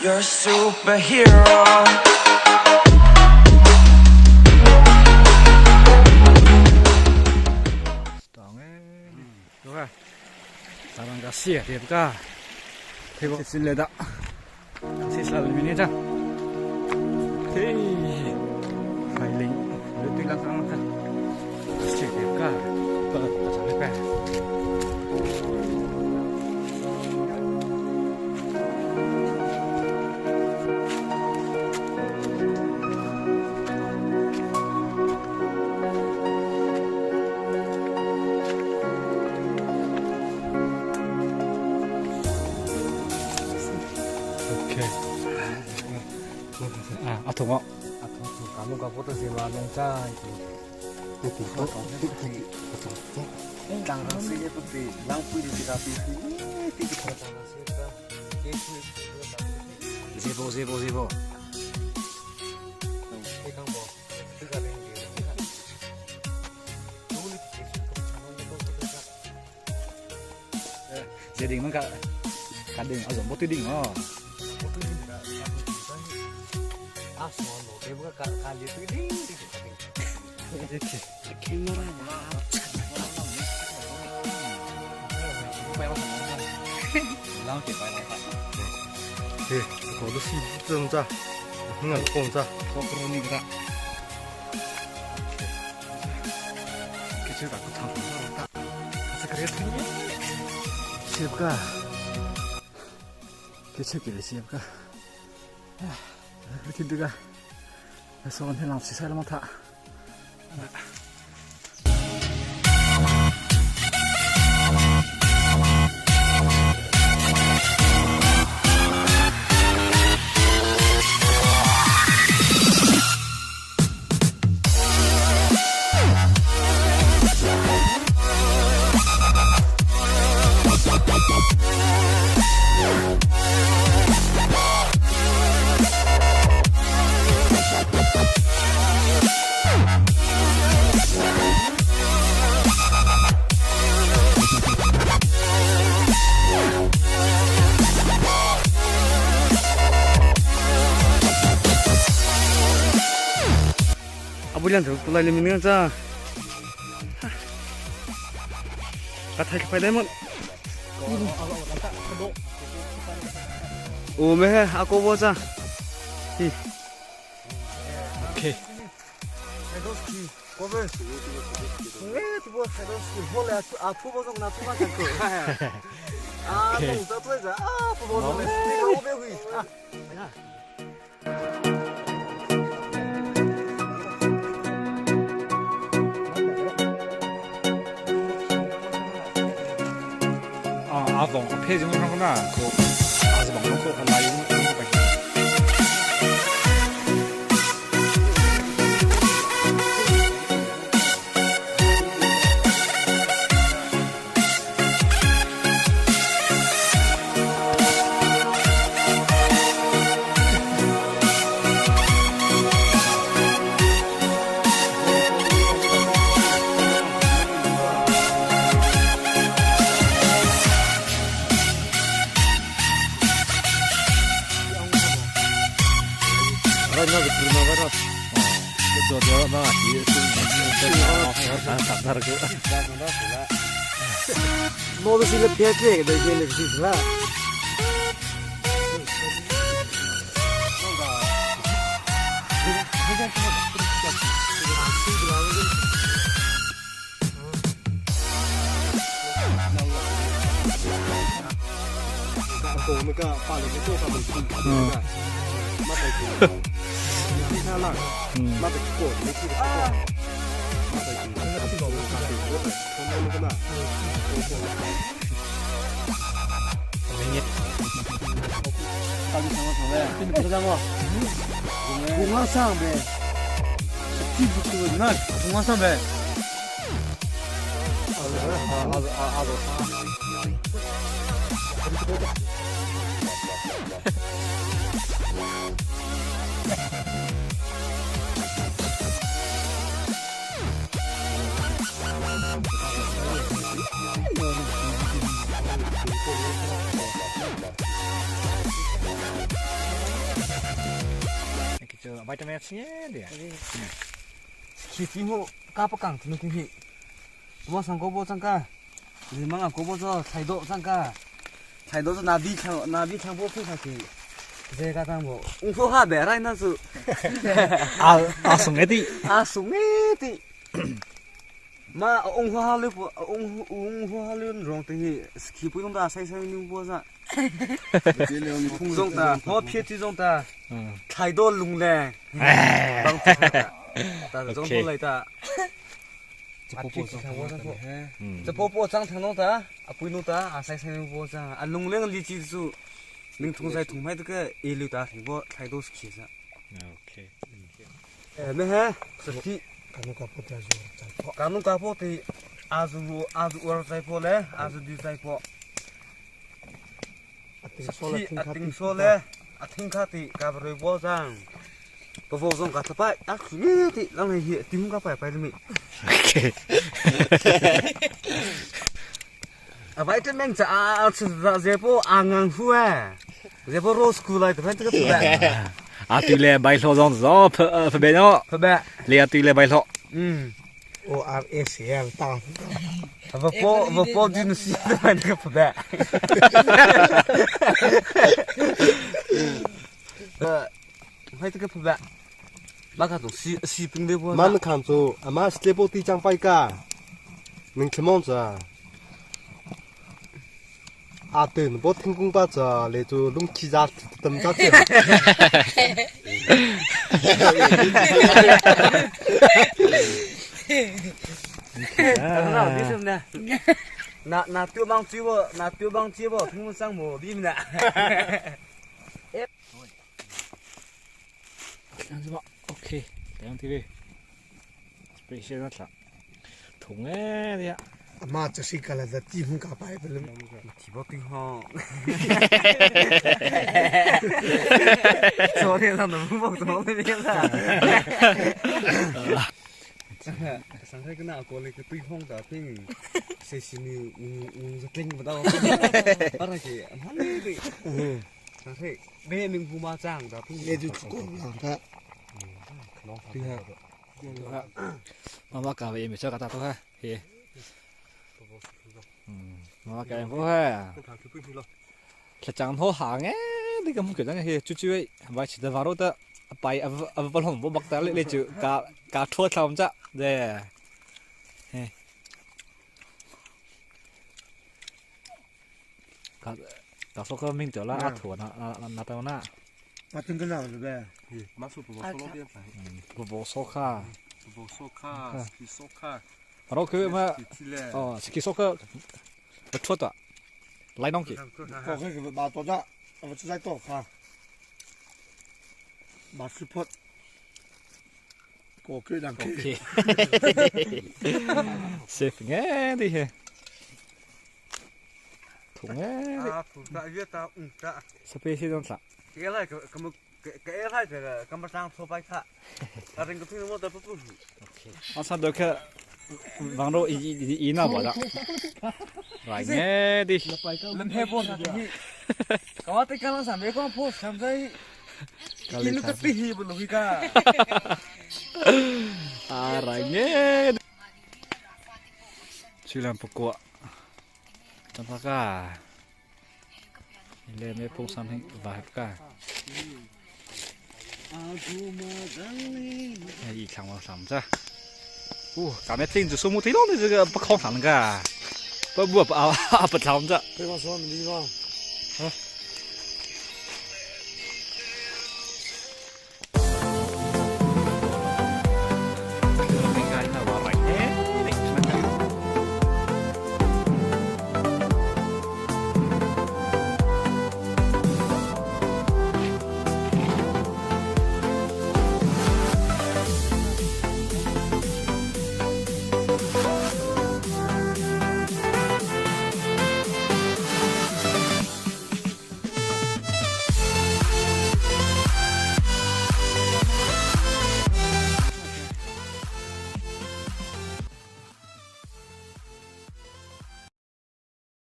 You're a superhero. À thùng ạ. Zebo zebo zebo. Gia đình nó cả cả đình ở giống bố tuy đình ó. Abulian tu tulai limin ngan cha. Ka thai phai dai mon. O me he ako bo cha. Hi. Okay. 啊，阿凤，配什么上那可，还是网络可来用用个白。Cu vitamin C de. Khi ti mu ka pa kang tunu khi mo sang ko bo chang ka ni mang ko bo cho thai do chang ka thai do na bi thang na bi thang bo phu kha ki ze ka tang bo ung phu ha be rai na su a a sung e ti a sung e ti ma ung hu ha lu ung ung hu ha lu rong te hi ski pu yong da sai sai ni bo za 空中的，我撇这种的，太多龙嘞，但是中途来的，这波波这波波长成龙的，啊不弄的，啊晒晒波长，啊龙两个力气是，能同在同拍这个一流的，我太多是其实。 OK。哎，没哈，是的。干农干破的，阿是阿是二在破嘞，阿是二在破。 အတင်ဆိုလေအသင်ခတိကဘရေဘောဇန်ပဘောဇန်ကတပိုင်အခီတိလောင်းဟိတိမှုကပိုင်ပိုင်မိ Okay. အဘိုက်တမန်ချာအာဇေပိုအာငန်ဖူအဲဇေပိုရိုစကူလိုက်တဖန်တကပ 啊对嘞，白草上上拍拍白鸟， ဖဘ လေ啊对嘞白草。 อืม O R S L 大 ဘပေါ်ဘပေါ်ဒီနစီတဖန်တကပဘအဲဟဲ့တကပဘမကတော့စီစီပင်းလေးပေါ် มัน看住阿妈是这部地江白噶，能吃么子啊？阿对，我听讲把子来做弄其他怎么着子？ နော်ဒီစမနာနာနာတူဘောင်ကျဘောနာတူဘောင်ကျဘောထုံးဆောင်မောဘိမနာ 样子吧，OK，两滴呗，别写那啥，痛哎的呀。 阿妈这是个来的地方搞白不了。 ဒီဘောတင်ဟော昨天上的不昨天上。上次跟那过那个对方的病，谁是你我是听不到，把那个他那个，上次没名不马长的，那就过了他。对啊。 妈妈教嘅咪想教大多哈，嘿。嗯，妈妈教人好哈。其實好行嘅，你咁覺得係最主要維持得話都得，拜啊啊不同不得你你就加加拖頭啫，啫。嘿。加加索個名叫啦，阿陀那那那那那。 马听跟哪了呗？不不索卡。不索卡，是索卡。然后佢咩？哦，是索卡，不错的，来弄去。我这个马多大？我只在多卡。马斯破。过去两 OK。safe 嘅啲嘢，同嘅。啊，土大越大嗯大。十八岁张啥？给来个个么给给来这个个么上错白卡，啊，这个听我的不不。我上到去网络一一一那无啦，来嘅啲。人黑波啥的，干嘛在刚刚上面讲破现在，你那个地不容易干。啊，来嘅。虽然不过，真怕噶，你咩铺上去外噶？哎，一看我上子，哦，咱们听就说木听到的这个不靠上个，不不不啊不上子。对方说你地方。啊。